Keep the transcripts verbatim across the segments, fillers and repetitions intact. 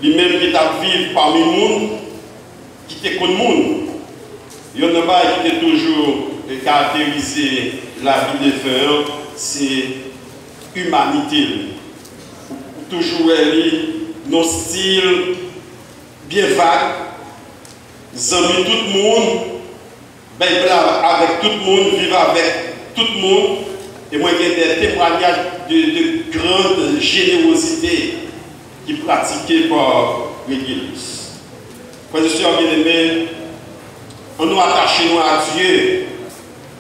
Li menm ki t ap viv pami moun, ki te konn moun. Youn nan bagay ki te toujou karakterize lavi defen an, se imanite l. Ou toujou wè li nan stil byen vag, zanmi tout moun, bay blag avèk tout moun, viv avèk tout moun, e mwen gen de temwanyaj de, de grand jenerozite ki pratike pa Regilis. Frè e sè byeneme, ann nou atache nou a Dye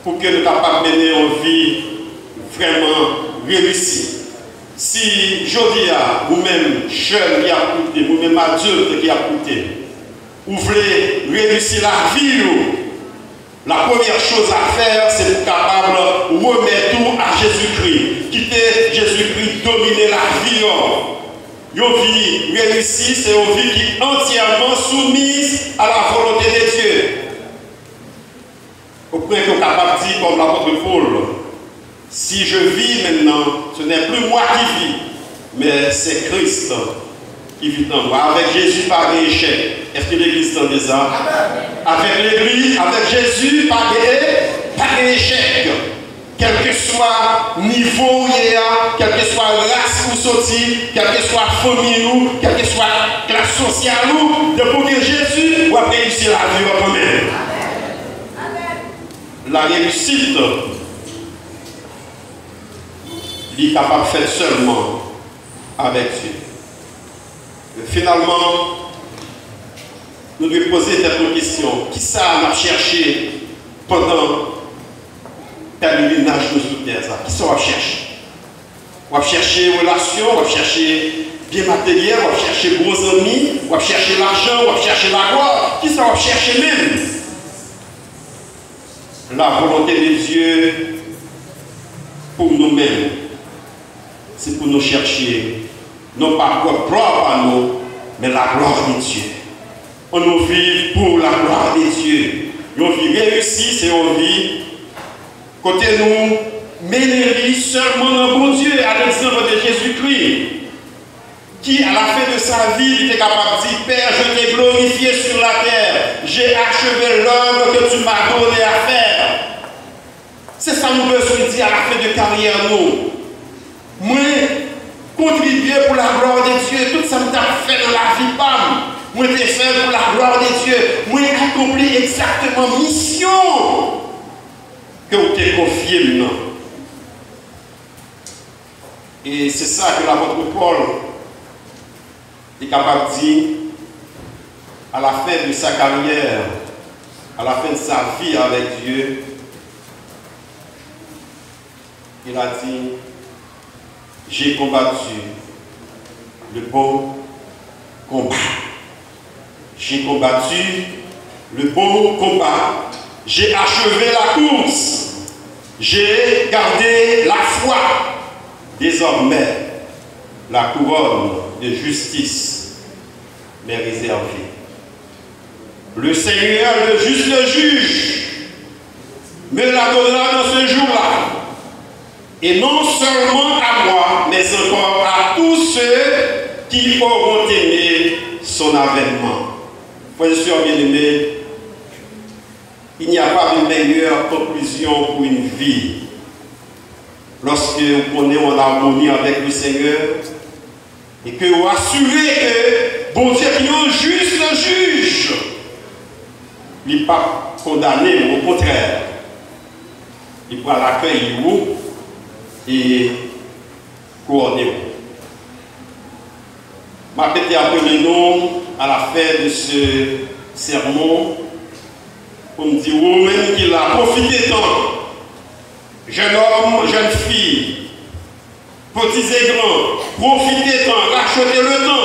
pou ke nou kapab mennen yon vi vrèman reyisi. Si jodi a, ou menm jèn ki ap koute m, ou menm adilt ki ap koute m, ou vle reyisi lavi w, la premyè choz a fè, se pou kapab remèt ou a Jezikri. Kite Jezikri domine lavi w. Yon vi reyisi, se yon vi ki antyèman soumiz a la volonte de Dye. Au point que w kapab di, kòm lapòt Pòl, si je vis maintenant, ce n'est plus moi qui vis, mais c'est Christ qui vit en moi. Avèk Jezi, pa gen echèk. Èske legliz tande sa? Avèk legliz, avèk Jezi, pa gen, pa gen echèk. Kèlkeswa nivo w ye a, kèlkeswa ras ou soti, kèlkeswa fanmi ou, kèlkeswa klas sosyal ou, depi w gen Jezi, w ap reyisi lavi w kanmenm. La réussite, li kapab fèt sèlman avèk Dye. Finalman, nou dwe poze tèt nou kesyon, kisa n ap chèche pandan pelerinaj nou sou tè sa? Kisa w ap chèche? W ap chèche relasyon, w ap chèche byen materyèl, w ap chèche bon zanmi, w ap chèche lajan, w ap chèche laglwa. Kisa w ap chèche menm? La volonté de Dieu pou nou menm, se pou nou chèche non pa pwòp glwa pa nou, men la gloire de Dieu. Ann nou viv pou la gloire de Dieu. Yon vi reyisi, se yon vi kote nou mennen li sèlman nan Bondye, a legzanp de Jezikri, ki, à la fin de sa vie, li te kapab di, Père, je t'ai glorifié sur la terre, j'ai achevé l'œuvre que tu m'as donné à faire. Se sa nou bezwen di à la fin de karyè nou. Mwen kontribye pou la gloire de Dieu. Tout sa m t ap fè nan lavi pa m, mwen te fè l pou la gloire de Dieu. Mwen akonpli egzakteman misyon ke w te konfye m nan. E se sa ke lapot Pòl li kapab di, à la fin de sa carrière, à la fin de sa vie avec Dieu, il a dit, j'ai combattu le bon combat. J'ai combattu le bon combat. J'ai achevé la course. J'ai gardé la foi. Désormais, la couronne de justice m'est réservée. Le Seigneur, le juste juge, me la donnera dans ce jour-là. Et non seulement à moi, mais encore à tous ceux qui auront aimé son avènement. Frères et sœurs bien-aimés, il n'y a pas de meilleure conclusion pour une vie. Lorsque vous prenez en harmonie avec le Seigneur, e ke w asire ke Bondye ki yon jis jij, li p ap kondane w, okontrè, li pral akèyi w e kouwone w. M ap entèpele nou à la fin de ce sermon pou m di, ou menm ki la, pwofite tan, jènòm, jènfi, Piti e gran, pwofite tan, rachete le tan,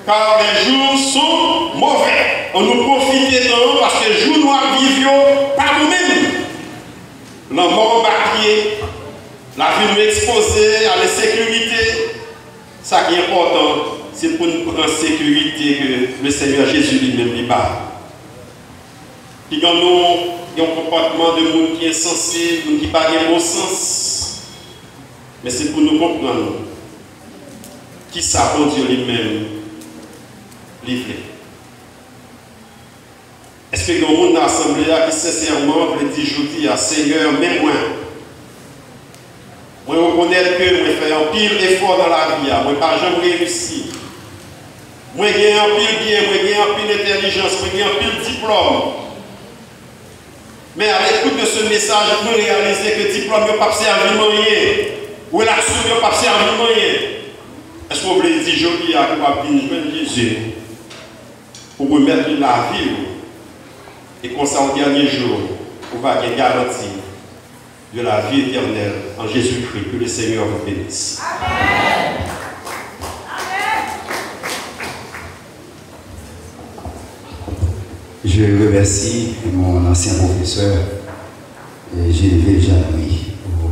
car les jours sont mauvais. Ann nou pwofite tan an, paske jou nou ap viv yo pa bon menm. Lanmò anba pye, lavi nou ekspoze a lensekirite. Sa ki enpòtan, se pou n pran sekirite ke le Seigneur Jésus li menm li bay. Piga nou gen yon konpòtman de moun ki ensanse, moun ki pa gen bon sans. Men se pou nou konprann kisa Bondye li menm li vle. Èske gen yon moun nan asanble a ki sensèman vle di jodi a, Senyè, men mwen? Mwen rekonèt ke mwen fè anpil efò nan lavi a, mwen pa janm reyisi. Mwen gen anpil byen, mwen gen anpil entèlijans, mwen gen anpil diplòm. Men a lekout de se mesaj, mwen reyalize ke diplòm yo p ap sèvi m anyen. Relasyon yo p ap sèvi m anyen. Èske w vle di jodi a ke w ap vin jwenn Jezi pou remèt li lavi w? E konsa, o dènye jou, ou va gen garanti de la vie éternelle en Jésus-Christ. Que le Seigneur vous bénisse. Je remercie mon ancien professeur, euh, Gilles Jean-Louis, pour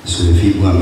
ce vibrant